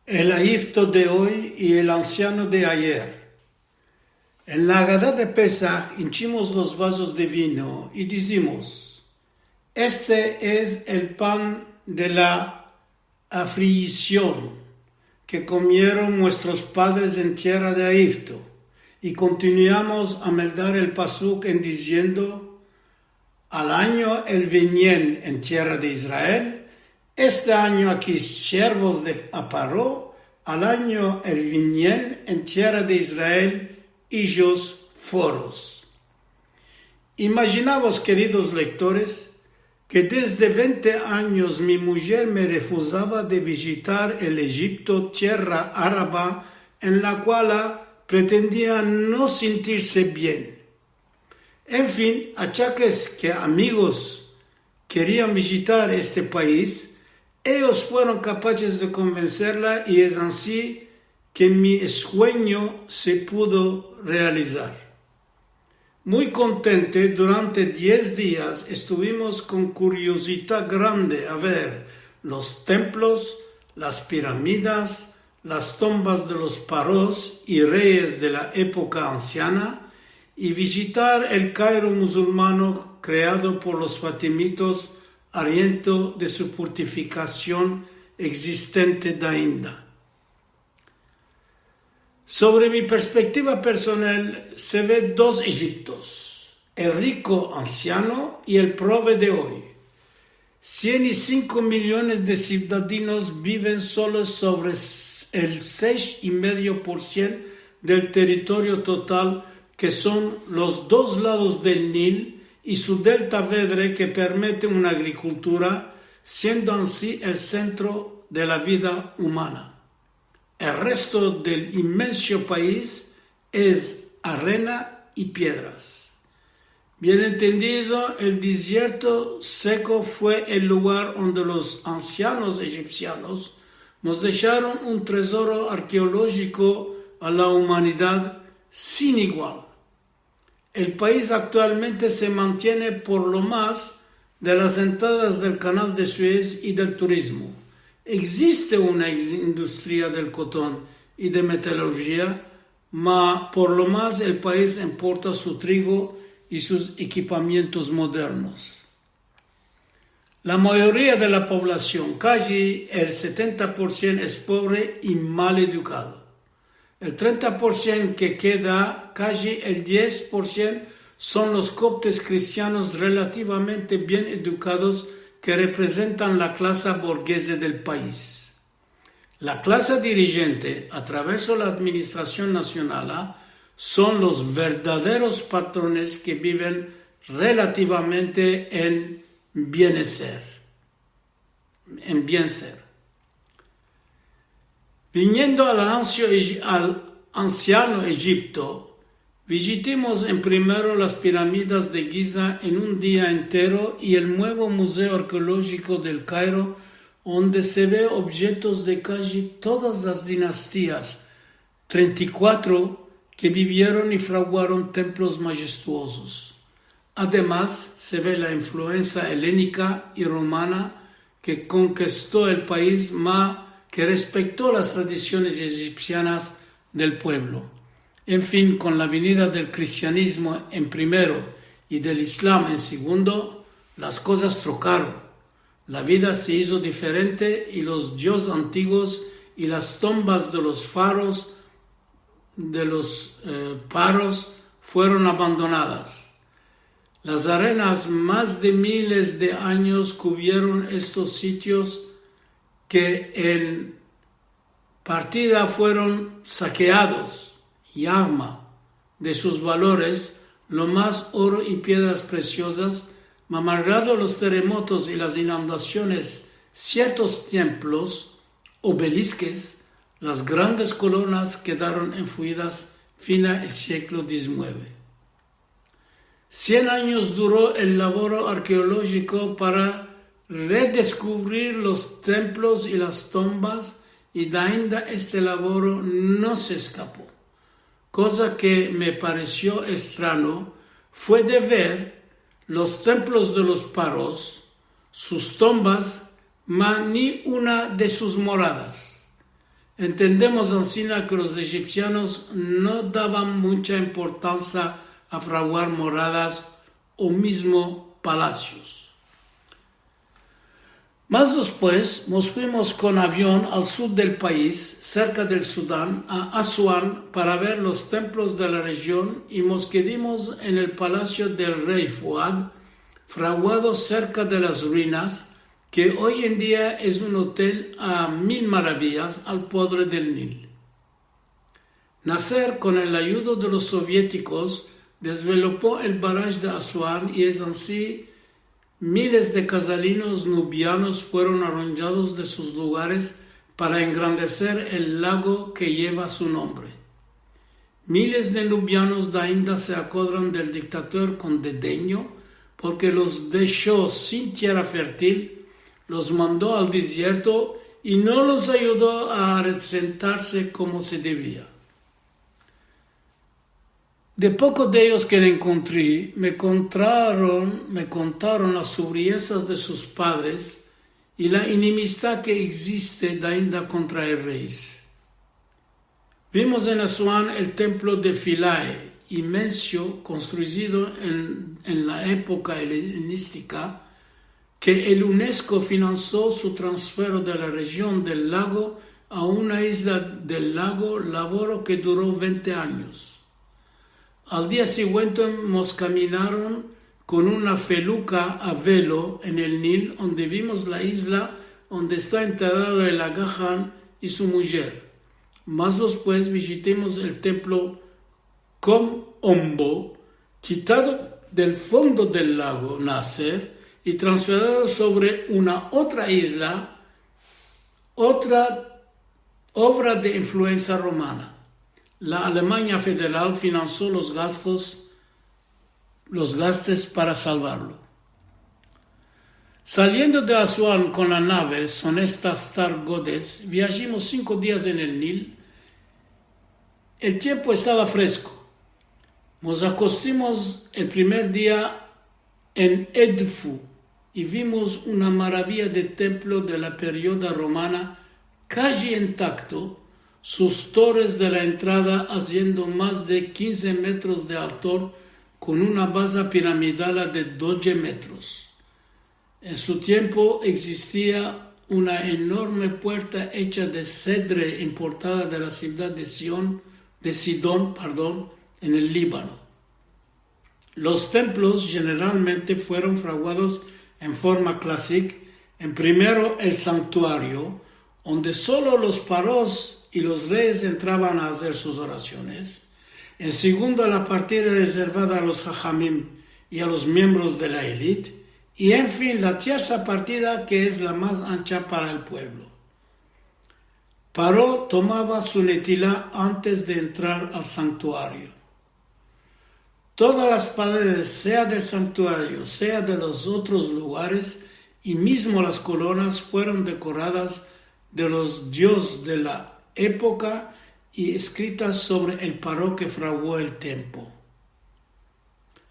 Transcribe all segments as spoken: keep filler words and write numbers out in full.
El Egipto de oy i el ansiano de ayer. En la Agada de Pesah inchimos los vazos de vino i dizimos: "Este es el pan de la aflision ke komieron muestros padres en tierra de Egipto", i kontinuamos a meldar el pasuk en diziendo: "Al anyo el vinien en tierra de Israel, este anyo aki siervos de Paro, al anyo el vinien en tierra de Israel, ijos foros". Imajinavos, keridos lektores, ke desde vente anyos mi mujer me refuzava de vijitar el Egipto, tierra araba en la kuala pretendia no sintirse bien. En fin, achakes ke amigos kerian vijitar este pais, eyos fueron kapases de konvenserla i es ansi ke mi suenyo se pudo realizar. Muy kontente, durante diez dias estuvimos kon kuriozidad grande a ver los templos, las piramidas, las tombas de los paros i reyes de la epoka ansiana i vijitar el Kairo musulmano kreado por los fatimitos, ariento de su fortifikasion egzistente dainda. Sovre mi perspektiva personal se ve dos Egiptos, el riko ansiano i el prove de oy. Sien i sinko miliones de sivdadinos biven solo sovre s-, el sesh i medio por sien del territorio total, ke son los dos lados del Nil i su delta vedre ke permite una agrikultura, siendo ansi el sentro de la vida umana. El resto del imenso pais es arena i piedras. Bien entendido, el dezierto seko fue el lugar onde los ansianos egipsianos mos desharon un tezoro arkeolojiko a la umanidad sin igual. El pais aktualmente se mantiene por lo mas de las entradas del Kanal de Suez i del turizmo. Egziste una ex-, industria del koton i de metalurjia, ma por lo mas el pais importa su trigo i sus ekipamientos modernos. La mayoria de la populasion, kaji el setenta por sien, es povre i mal edukado. El trenta por sien ke keda, kaji el diez por sien, son los koptes kristianos relativamente bien edukados ke reprezentan la klasa borgeze del pais. La klasa dirijente, a traverso la administrasion nasionala, son los verdaderos patrones ke biven relativamente en bieneser, en bien ser. Viniendo al ansio Egi-, al ansiano Egipto, vijitimos en primero las piramidas de Giza en un dia entero i el muevo Muzeo Arkeolojiko del Kairo, onde se ve objetos de kaji todas las dinastias, trenta i kuatro, ke bivieron i fraguaron templos majestuozos. Ademas, se ve la influensa elenika i romana ke konkisto el pais, ma ke respekto las tradisiones egipsianas del puevlo. En fin, kon la venida del kristianizmo en primero i del islam en segundo, las kozas trokaron. La vida se izo diferente i los dios antiguos i las tombas de los faros, de los, eh, paros fueron abandonadas. Las arenas mas de miles de anyos kuvieron estos sitios ke en partida fueron sakeados, yagma, de sus valores, lo mas oro i piedras presiozas, ma malgrado los teremotos i las inundasiones, siertos templos, obeliskes, las grandes kolonas kedaron enfuidas fina el siglo dizinueve. Sien anyos duro el lavoro arkeolojiko para redeskuvrir los templos i las tombas, i dainda este lavoro no se eskapo. Koza ke me paresio estrano fue de ver los templos de los paros, sus tombas, ma ni una de sus moradas. Entendemos ansina ke los ejipsianos no davan muncha importansia a fraguar moradas o mizmo palasios. Mas despues, mos fuimos kon avion al sud del pais, serka del Sudan, a Asuan, para ver los templos de la rejion, i mos kedimos en el palasio del rey Fuad, fraguado serka de las ruinas, ke oy en dia es un otel a mil maraviyas al podre del Nil. Naser, kon el ayudo de los sovietikos, desvelopo el baraj de Asuan i es ansi miles de kazalinos nubianos fueron arronjados de sus lugares para engrandeser el lago ke yeva su nombre. Miles de nubianos dainda se akodran del diktador kon dedenyo, porke los desho sin tierra fertil, los mando al dezierto i no los ayudo a asentarse komo se devia. De poko de eyos ke enkontri, me kontaron, me kontaron las subriyesas de sus padres i la enemistad ke egziste dainda kontra el rey. Vimos en Asuan el templo de Filae, inmenso, konstruido en, en la epoka elenistika, ke el UNESCO finanso su transfero de la rejion del lago a una izla del lago, lavoro ke duro vente anyos. Al dia siguente mos kaminaron kon una feluka a velo en el Nil, onde vimos la izla onde esta enterado el Aga Khan i su mujer. Mas despues vijitimos el templo Kom Ombo, kitado del fondo del lago Naser i transferado sovre una otra izla, otra ovra de influensia romana. La Alemanya federal finanso los gastos, los gastes para salvarlo. Saliendo de Asuan kon la nave Sonesta Star Goddess, viajimos sinko dias en el Nil. El tiempo estava fresko. Mos akostimos el primer dia en Edfu i vimos una maraviya de templo de la perioda romana, kaji intakto, sus torres de la entrada aziendo mas de kinze metros de altor, kon una baza piramidala de dodje metros. En su tiempo egzistia una enorme puerta echa de sedre importada de la sivdad de Sion, de Sidon, pardon, en el Libano. Los templos jeneralmente fueron fraguados en forma klasik, en primero el sanktuario, onde solo los paros i los reyes entravan a azer sus orasiones, en segundo la partida rezervada a los hajamim i a los miembros de la elit, i en fin la tiersa partida ke es la mas ancha para el puevlo. Paro tomava su netila antes de entrar al sanktuario. Todas las paredes, sea del sanktuario, sea de los otros lugares, i mizmo las kolonas fueron dekoradas de los dios de la epoka i eskritas sovre el paro ke fraguo el tempo,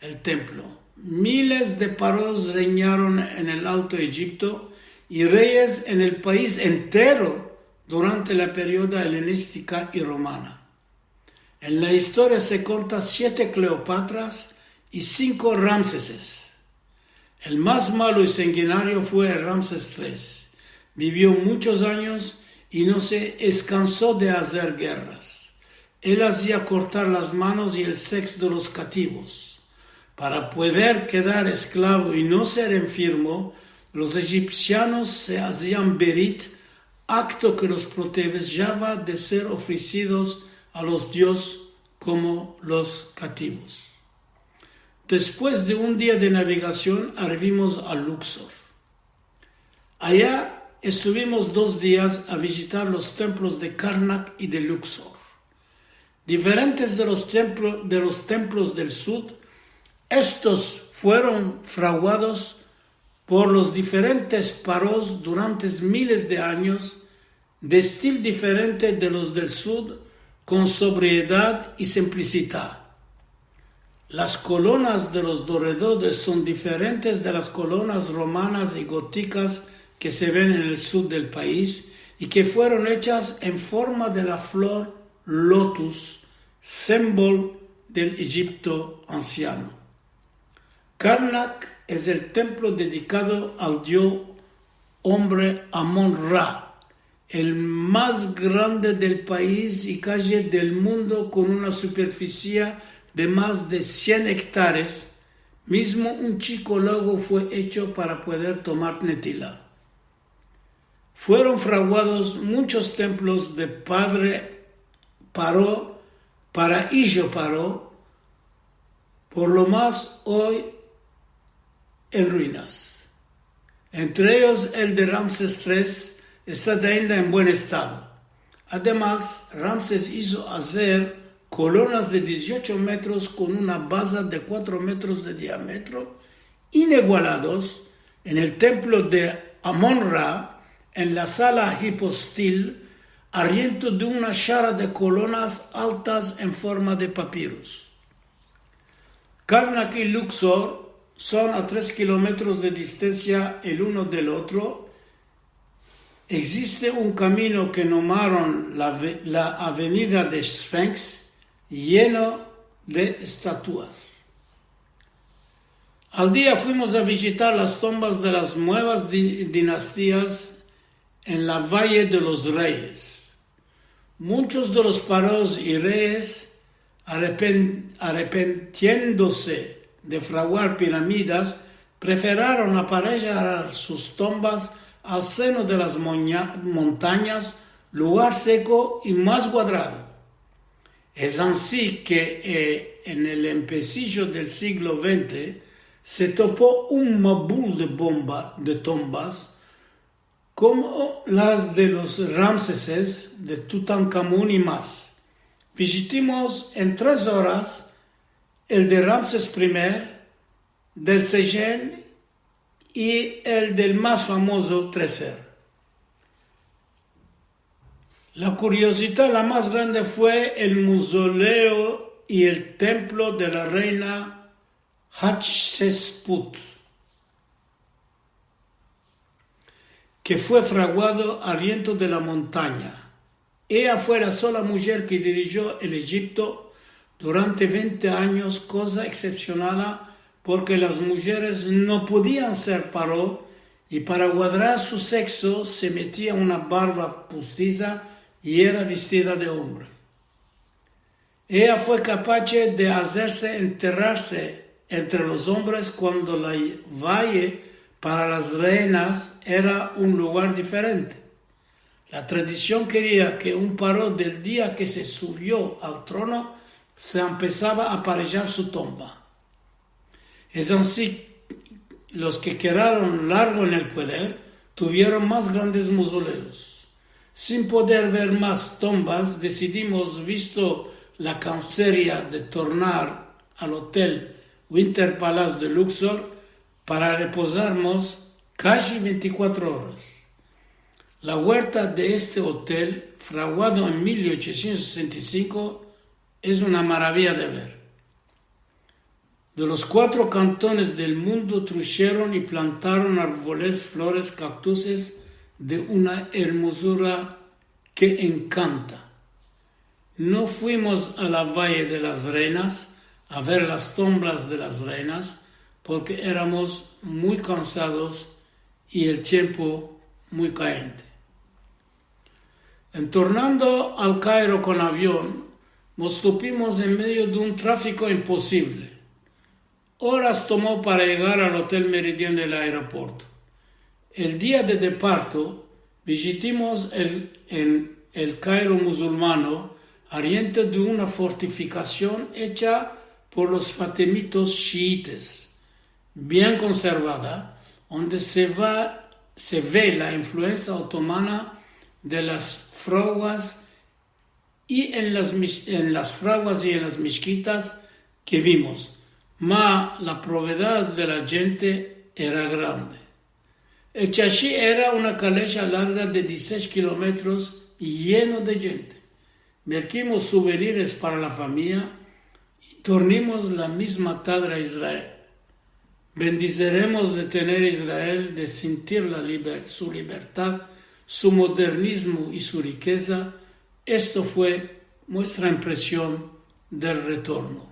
el templo. Miles de paros renyaron en el Alto Egipto i reyes en el pais entero durante la perioda elenistika i romana. En la istoria se konta siete Kleopatras i sinko Ramseses. El mas malo i sanguinario fue el Ramses tres. Bivio munchos anyos i no se deskanso de azer gerras. El azia kortar las manos i el seks de los kativos. Para pueder kedar esklavo i no ser enfermo, los egipsianos se azian berit, akto ke los protegava de ser ofresidos a los dios komo los kativos. Despues de un dia de navegasion, arivimos a Luksor. Aya estuvimos dos dias a vijitar los templos de Karnak i de Luksor. Diferentes de los templo-, de los templos del sud, estos fueron fraguados por los diferentes paros durante miles de anyos, de estil diferente de los del sud, kon sobriedad i simplisidad. Las kolonas de los doredores son diferentes de las kolonas romanas i gotikas ke se ven en el sud del pais, i ke fueron echas en forma de la flor lotus, simbol del Ejipto ansiano. Karnak es el templo dedikado al dio ombre Amon-Ra, el mas grande del pais i kaji del mundo, kon una superfisie de mas de sien ektares. Mizmo un chiko lago fue echo para pueder tomar netila. Fueron fraguados munchos templos de padre Paro para ijo Paro, por lo mas oy en ruinas. Entre eyos el de Ramses tres esta ainda en buen estado. Ademas, Ramses izo azer kolonas de diziocho metros kon una baza de kuatro metros de diametro, inegualados, en el templo de Amon-Ra, en la sala hipostil, arriento de una shara de kolonas altas en forma de papiros. Karnak i Luksor son a tres kilometros de distansia el uno del otro. Egziste un kamino ke nomaron la ve-, la Avenida de Sphinx, yeno de estatuas. Al dia fuimos a vijitar las tombas de las muevas di-, dinastias en la Valle de los Reyes. Munchos de los paros i reyes, arrepen-, arrepintiendose de fraguar piramidas, preferaron aparejar sus tombas al seno de las moña-, montanyas, lugar seko i mas kuadrado. Es ansi ke, eh, en el empesijo del siglo vente se topo un mabul de bomba, de tombas, komo las de los Ramseses, de Tutankamón i mas. Vijitimos en tres oras el de Ramses primer, del Sején i el del mas famozo Treser. La kuriozidad la mas grande fue el mozoleo i el templo de la reina Hatshepsut, ke fue fraguado arriento de la montanya. Eya fue la sola mujer ke dirijo el Ejipto durante vente anyos, koza eksepsionala, porke las mujeres no podian ser paro, i para kuadrar su sekso se metia una barba pustiza i era vestida de ombre. Eya fue kapache de azerse enterarse entre los ombres kuando la valle para las reinas era un lugar diferente. La tradision keria ke un paro del dia ke se suvio al trono se empesava a aparejar su tomba. Es ansi, los ke kedaron largo en el poder tuvieron mas grandes mozoleos. Sin poder ver mas tombas, desidimos, visto la kanseria, de tornar al hotel Winter Palace de Luxor para repozarmos kaji vente i kuatro oras. La guerta de este hotel, fraguado en mil ochosientos sesenta i sinko, es una maraviya de ver. De los kuatro kantones del mundo trusheron i plantaron arvoles, flores, kaktuses de una ermozura ke enkanta. No fuimos a la Valle de las Reinas a ver las tombas de las reinas, porke eramos muy kansados i el tiempo muy kayente. En tornando al Kairo kon avion, mos topimos en medio de un trafiko imposivle. Oras tomo para yegar al Hotel Meridian del aeroporto. El dia de departo, vijitimos el, en el Kairo muzulmano, arriento de una fortifikasion echa por los fatimitos shiites, bien konservada, onde se va, se ve la influensia otomana de las fraguas i en las mis-, en las fraguas i en las mishkitas ke vimos, ma la povedad de la djente era grande. El Chashi era una kaleja larga de dizisesh kilometros yeno de djente. Merkimos suvenires para la famiya i tornimos la mizma tadre a Israel. Bendiziremos de tener Israel, de sintir la liber-, su libertad, su modernizmo i su rikeza, esto fue muestra impresion del retorno.